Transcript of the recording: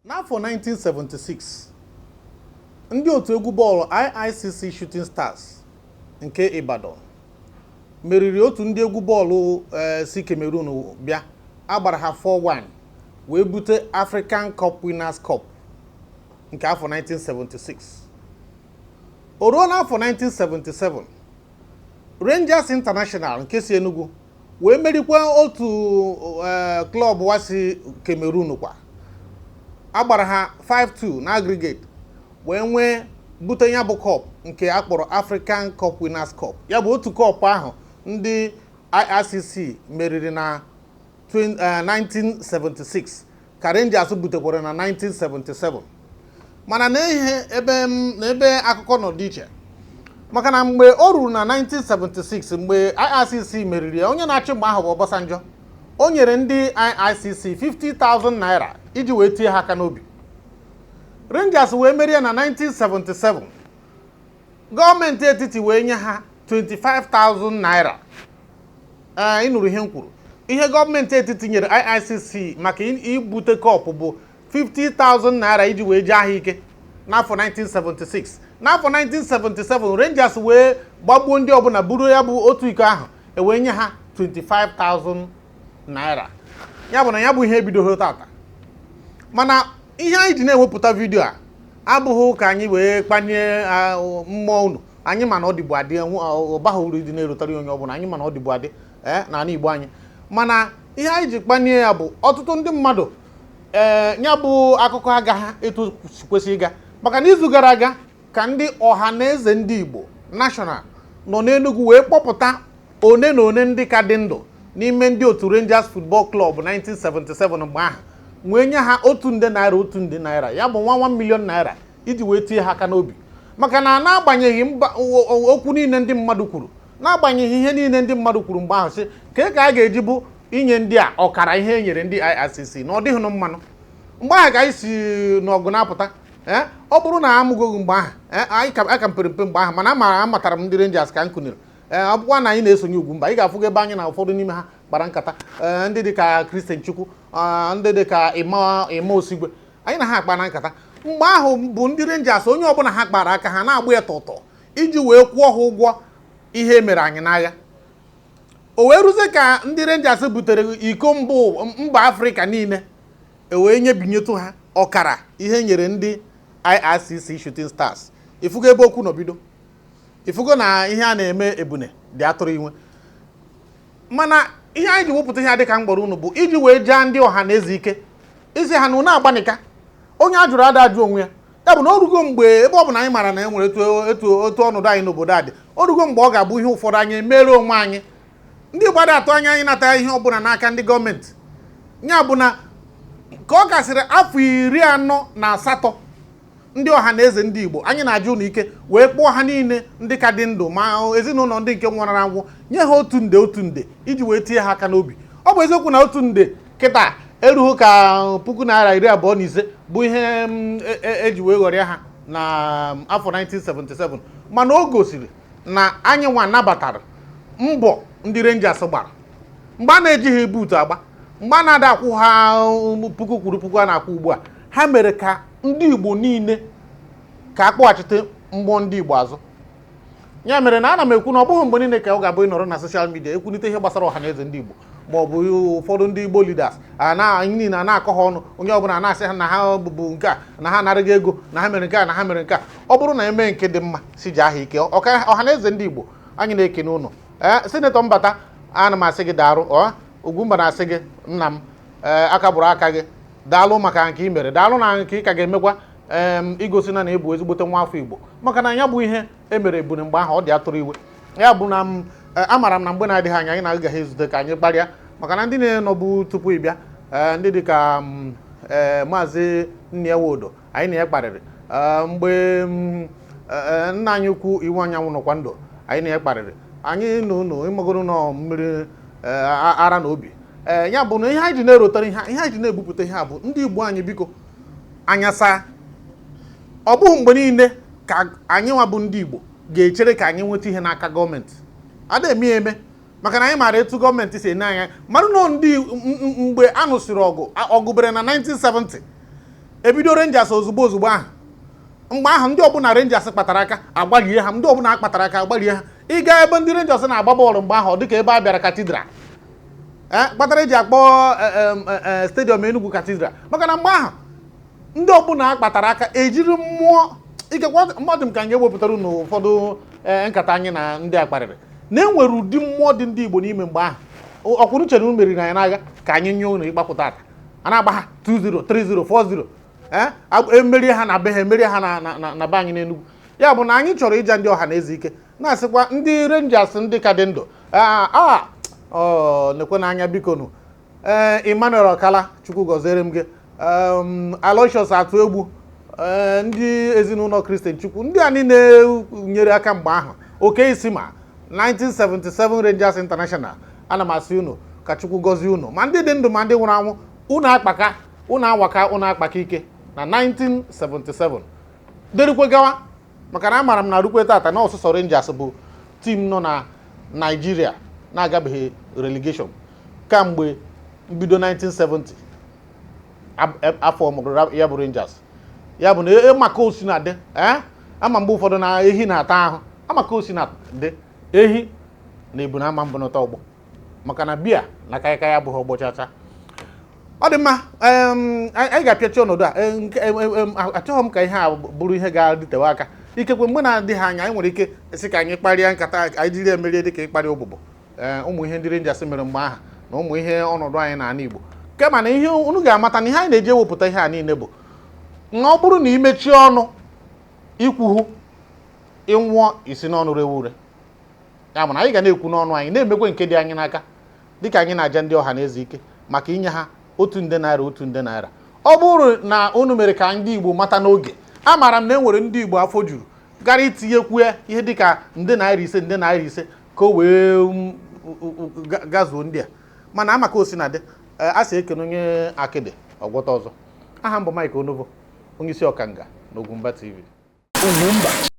N'afọ 1976, ndị otu egwu bọọlụ IICC Shooting Stars nke Ibadan meriri otu ndị egwu bọọlụ si Cameroon bịa. Agbara ha 4-1 wee bute African Cup Winners' Cup nke afọ 1976. O ruo n'afọ 1977, Rangers International nke si Enugu wee merikwa otu club wa si Cameroon kwa. Agbara ha 5-2 na aggregate wee nwee bute ya bụ cup nke a kpọrọ African Cup Winners' Cup. Ya bụ otu cup ahụ ndị IICC meriri na 1976 ka Rangers butekwara na 1977. Mana na ihe ebe na ebe akụkọ nọ dị iche, maka na mgbe o ruru na 1976, mgbe IICC meriri ya, onye na-achị mgbe ahụ bụ Obasanjo. O nyere ndị IICC 50,000 naira iji wee tie ha aka n'obi. Rangers wee merie na 1977, gọọmenti etiti wee nye ha 25,000 naira. Ee, ị nụrụ ihe m kwuru. Ihe gọọmenti etiti nyere IICC maka ibute cup bụ 50,000 naira iji wee jee ahịa ike n'afọ 1976. N'afọ 1977, Rangers wee gbagbuo ndị ọbụla, buru ya bụ otu iko ahụ, ewee nye ha 25,000 naira. Ya bụ na ya bụ ihe ebidoghị tata. Mana ihe anyị ji na-ewepụta vidiyo a abụghị ka anyị wee kpanye mmụọ unu. Anyị ma na ọ dịbụ adị, ọ baghị uru ịdị na-erutere onye ọbụla. Anyị ma na ọ dịbụ adị ee n'ala Igbo anyị. Mana ihe anyị ji kpanye ya bụ ọtụtụ ndị mmadụ, ee, ya bụ akụkọ agaghị etu kwesị ịga, maka na izu gara aga ka ndị ọha na eze ndị Igbo National nọ n'Enugu wee kpọpụta one na one ndị ka dị ndụ n'ime ndị otu Rangers Football Club 1977 mgbe ahụ, wee nye ha 1 nde naira, 1 nde naira, ya bụ nwa 1 million naira, iji wee tie ha aka n'obi. Maka na n'agbanyeghị mba okwu niile ndị mmadụ kwuru, n'agbanyeghị ihe niile ndị mmadụ kwuru mgbe ahụ, sị ka a ga-eji bụ inye ndị a ọkara ihe e nyere ndị IICC, na ọ dịghị mmanụ. Mgbe ahụ ka anyị si n'ọgụ na-apụta. Ee, ọ bụrụ na amụgoghị mgbe ahụ, ee, anyị ka aka mpere mpe mgbe ahụ, mana amatara m ndị Rangers ka m kụnyere. Ee, ọ bụkwa na anyị na-esonye Ugwumba, ị ga-afụgo ebe anyị na ụfọdụ n'ime ha kpara nkata. Ee, ndị dịka Christian Chukwu, ndị dịka Ịma Osigwe, anyị na ha akpa na nkata mgbe ahụ bụ ndị Rangers. Onye ọbụla ha kpara aka, ha na-agba ya tọtọ iji wee kwụọ ha ụgwọ ihe mere anyị n'agha. O wee ruzie ka ndị Rangers butere iko mbụ mba Afrịka niile, e wee nyebinyetụ ha ọkara ihe nyere ndị IICC Shooting Stars. Ifugo ebe okwu nọ bido, ifugo na ihe a na-eme ebune dị atụrụ inwe. Mana ihe anyị ji wepụta ihe a dịka m gwara unu bụ iji wee jaa ndị ọha na eze ike, isi ha na unu agbanika onye a jụrụ ada ajụ onwe ya. Ya bụ na o rugo mgbe, ebe ọ bụ na anyị maara na e nwere etu ọnọdụ anyị n'obodo a dị, o rugo mgbe ọ ga-abụ ihe ụfọdụ anyị emere onwe anyị. Ndị Igbo adịghị atụ anya anyị nata ihe ọbụla n'aka ndị gọọmenti. Ya bụ na ka ọ gasịrị afọ 48, ndị ọha na eze ndị Igbo, anyị na-ajụ ụnụ ike wee kpọọ ha niile ndị ka dị ndụ, ma ezinụlọ ndị nke nwụrụ anwụ, nye ha 1 nde, 1 nde, iji wee tie ha aka n'obi. Ọ bụ eziokwu na 1 nde kịta erughị ka puku naira 25 bụ ihe eji wee ghọrịa ha na afọ 1977, mana o gosiri na anyị nwa nabatara mbọ ndị Rangers gbara mgbe a na-ejighị buutu agba, mgbe a na-ada akwụ ha puku kwuru puku a na-akwụ ugbu a. Ha mere ka ndị Igbo niile ka a kpọghachite mmụọ ndị Igbo azụ. Ya mere na ana m ekwu na ọ bụghị mgbe niile ka ọ ga-abụ ịnọrọ na social media ekwunite ihe gbasara ọha na eze ndị Igbo ma ọ bụ ụfọdụ ndị Igbo leaders, na anyị niile a na-akọ ha ọnụ, onye ọbụla na-asị ha na ha bụbu nke a, na ha narịghị ego, na ha mere nke a, na ha mere nke a. Ọ bụrụ na eme nke dị mma, si ji aha ike ọka ọha na eze ndị Igbo. Anyị na-ekene ụnụ. Ee, Senator Mbata, ana m asị gị daarụ. Ọ Ugwumba na-asị gị, nna m, ee, aka bụrụ aka gị. Daalụ maka nke ị mere, daalụ na nke ị ka ga-emekwa, ee, igosi na ị bụ ezigbote nwa afọ Igbo. Maka na ya bụ ihe e mere ebune mgbe ahụ, ọ dị atụrụ iwe. Ya bụ na m amaara m na mgbe na-adịghị anya anyị na-agaghị ezute ka anyị kparịa, maka na ndị na-enọbụ tupu ị bịa, ee, ndị dịka ee, Maazị Nniewodo, anyị na ya kparịrị. Ee, mgbe nna anyị ukwu Iwu Anyanwụ nọkwa ndụ, anyị na ya kparịrị. Anyị na unu ịmagoro nọ mmiri ara na obi. Ee, ya bụ na ihe anyị ji na-erotere ihe, ihe anyị ji na-ebupụta ihe a bụ ndị Igbo anyị, biko, anya saa. Ọ bụghị mgbe niile ka anyị nwa bụ ndị Igbo ga-echere ka anyị nweta ihe n'aka gọọmenti. Ada eme ya eme, maka na anyị maara etu gọọmenti si ene anya. Mara nọ ndị mgbe a nụsịrị ọgụ, ọgụ bere na 1970. Ebido Rangers ozugbo ozugbo ahụ. Mgbe ahụ ndị ọbụla Rangers kpatara aka agbalie ha, ndị ọbụla kpatara aka agbalie ha. Ịga ebe ndị Rangers na-agba bọọlụ mgbe ahụ, ọ dịka ebe a bịara cathedral, ee, kpatara eji akpọ stadium Enugu Cathedral, maka na mgbe ahụ ndị ọbụla kpatara aka ejiri mmụọ. Ikekwe mmadụ m ka m ga-ewepụtara unu ụfọdụ nkata anyị na ndị a kparịrị na enwere ụdị mmụọ dị ndị Igbo n'ime mgbe ahụ. Ọkwụrụ chere unu meriri anyị n'agha ka anyị nye unu ịgbapụta ata a na-agba ha 2-0, 3-0, 4-0, ee, emerie ha na be ha, emerie ha na be anyị n'Enugu. Ya bụ na anyị chọrọ ịja ndị ọha na eze ike, na-asịkwa ndị Rangers, ndị ka dị ndụ, a ọ nekwe n'anya, biko nụ. Ee, Emmanuel Ọkala, Chukwu gọziere m gị. Aloysius Atụ Egwu, ee, ndị ezinụlọ Christian Chukwu, ndị a niile nyere aka mgbe ahụ, oke isi ma 1977 Rangers International, ana m asị unu ka Chukwu gọzie unu, ma ndị dị ndụ ma ndị nwụrụ anwụ. Unu akpaka, unu awaka, unu akpaka ike na 1977 derikwe gawa, maka na amaara m na rukwe tata na ọsụsọ Rangers bụ team nọ na Naịjirịa na-agabeghị relegation kamgbe mbido 1970. Afọ mụrụ ya bụ Rangers. Ya bụ na maka osi na-adị, ee, ama mgbe ụfọdụ na ehi na-ata ahụ, ama ka osi na-adị ehi na ebu na ama mbụ n'ụtọ ọgbọ, maka na biya na kaikai abụghị ọgbọ chacha. Ọ dị mma. Anyị ga-apịachi ọnọdụ a. Achọghị m ka ihe a bụrụ ihe ga-adịtewe aka. Ikekwe mgbe na-adịghị anya anyị nwere ike sị ka anyị kparịa nkata anyị jiri emerie dịka ịkparị ụbụbọ, ee, ụmụ ihe ndị Rangers mere mgbe ahụ na ụmụ ihe ọnọdụ anyị n'ala Igbo. Kama na ihe unu ga-amata na ihe anyị na-eji ewepụta ihe a niile bụ na ọ bụrụ na imechie ọnụ ikwuhu, ịnwụọ isi n'ọnụ rewe ure. Ya bụ na anyị ga na-ekwu n'ọnụ anyị, na-emekwe nke dị anyị n'aka, dịka anyị na-aja ndị ọha na eze ike maka inye ha ₦100, ₦100. Ọ bụrụ na unu mere ka ndị Igbo mata n'oge, amaara m na e nwere ndị Igbo afọ juru gara itinyekwu ya ihe dịka ₦500, ₦500, ka o wee gazuo ndị a. Mana amaka o si na dị, a sị ekene onye akịdị ọgwọta ọzọ. Aha m bụ Mike Onovo, onye isi ọkanga na Ugwumba TV. Ugwumba.